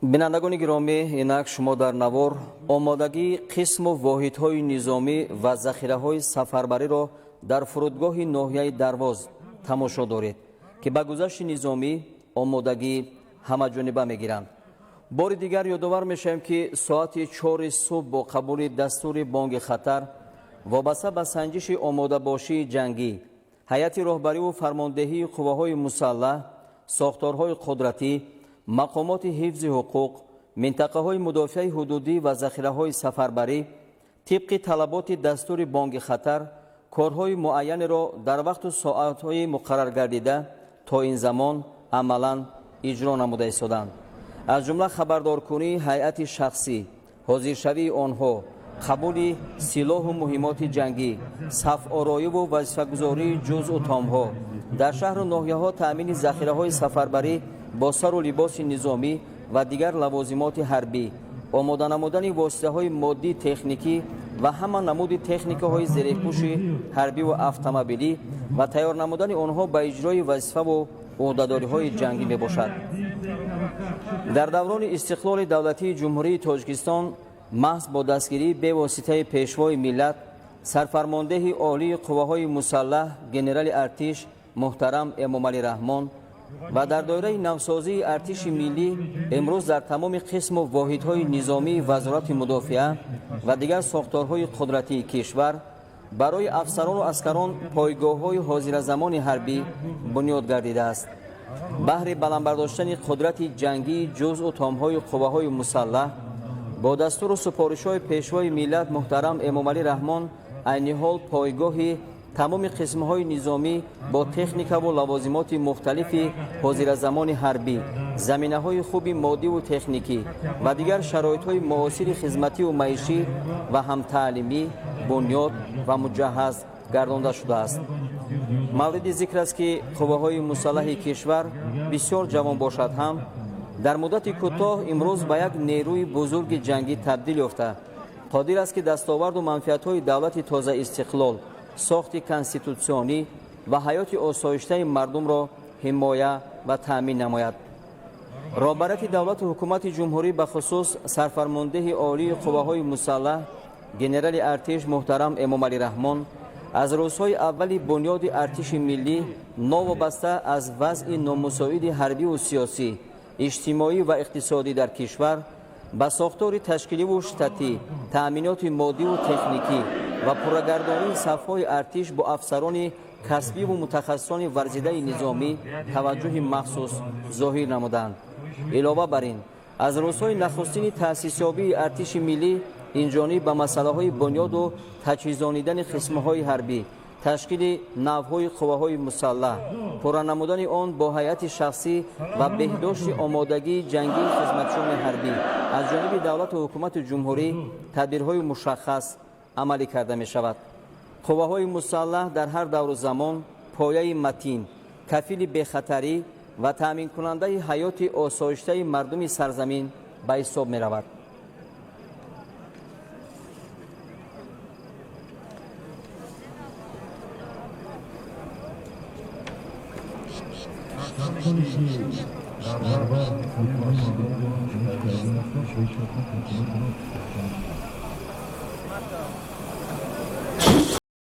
Бинандагони гиромӣ, инак шумо дар навор омодагии қисму воҳидҳои низомӣ ва захираҳои сафарбариро дар фурудгоҳи ноҳияи Дарвоз тамошо доред, ки ба гузашти низомӣ омодагӣ ҳамаҷониба мегиранд. Бори дигар ёдовар мешавем, ки соати 4 субҳ бо қабули дастури бонги хатар вобаста ба санҷиши омодабошии ҷангӣ ҳайати роҳбариву фармондеҳии қувваҳои мусаллаҳ, сохторҳои қудратӣ, мақомоти ҳифзи ҳуқуқ, минтақаҳои мудофиаи ҳудудӣ ва захираҳои сафарбарӣ тибқи талаботи дастури бонги хатар корҳои муайянеро дар вақту соатҳои муқарраргардида то ин замон амалан иҷро намуда истоданд. Аз ҷумла хабардоркунии ҳайати шахсӣ, ҳозиршавии онҳо, қабули силоҳу муҳимоти ҷангӣ, сафороиву вазифагузории ҷузъу томҳо, дар шаҳру ноҳияҳо таъмини захираҳои сафарбарӣ бо сару либоси низомӣ ва дигар лавозимоти ҳарбӣ, омода намудани воситаҳои моддӣ, техникӣ ва ҳама намуди техникаҳои зерепӯши ҳарбиву автомобилӣ ва тайёр намудани онҳо ба иҷрои вазифаву ӯҳдадориҳои ҷангӣ мебошад. Дар даврони истиқлоли давлатии Ҷумҳурии Тоҷикистон маҳз бо дастгирии бевоситаи Пешвои миллат, сарфармондеҳи олии қувваҳои мусаллаҳ генерали артиш муҳтарам Эмомалӣ Раҳмон ва дар доираи навсозии артиши миллӣ имрӯз дар тамоми қисму воҳидҳои низомии Вазорати мудофиа ва дигар сохторҳои қудратии кишвар барои афсарону аскарон пойгоҳҳои ҳозиразамони ҳарбӣ бунёд гардидааст. Баҳри баланд бардоштани қудрати ҷангии ҷузъу томҳои қувваҳои мусаллаҳ бо дастуру супоришҳои Пешвои миллат муҳтарам Эмомалӣ Раҳмон айни ҳол пойгоҳи тамоми қисмҳои низомӣ бо техникаву лавозимоти мухталифи ҳозиразамони ҳарбӣ, заминаҳои хуби моддиву техникӣ ва дигар шароитҳои муосири хизмативу маишӣ ва ҳамтаълимӣ бунёд ва муҷаҳҳаз гардонда шудааст. Мавриди зикр аст, ки қувваҳои мусаллаҳи кишвар бисёр ҷавон бошад ҳам, дар муддати кӯтоҳ имрӯз ба як нерӯи бузурги ҷангӣ табдил ёфта, қодир аст, ки дастоварду манфиатҳои давлати тозаистиқлол, сохти конститутсионӣ ва ҳаёти осоиштаи мардумро ҳимоя ва таъмин намояд. Роҳбарияти давлату ҳукумати ҷумҳурӣ, бахусус сарфармондеҳи олии қувваҳои мусаллаҳ генерали артиш муҳтарам Эмомалӣ Раҳмон аз рӯзҳои аввали бунёди артиши миллӣ новобаста аз вазъи номусоиди ҳарбиву сиёсӣ, иҷтимоӣ ва иқтисодӣ дар кишвар ба сохтори ташкиливу штатӣ, таъминоти моддиву техникӣ ва пуррагардонии сафҳои артиш бо афсарони касбиву мутахассисони варзидаи низомӣ таваҷҷӯҳи махсус зоҳир намуданд. Илова бар ин, аз рӯзҳои нахустини таъсисёбии артиши миллӣ инҷониб ба масъалаҳои бунёду таҷҳизонидани қисмҳои ҳарбӣ, ташкили навъҳои қувваҳои мусаллаҳ, пурра намудани он бо ҳайати шахсӣ ва беҳдошти омодагии ҷангии хизматчиёни ҳарбӣ аз ҷониби давлату ҳукумати ҷумҳурӣ тадбирҳои мушаххас амалӣ карда мешавад. Қувваҳои мусаллаҳ дар ҳар давру замон пояи матин, кафили бехатарӣ ва таъминкунандаи ҳаёти осоиштаи мардуми сарзамин ба ҳисоб меравад.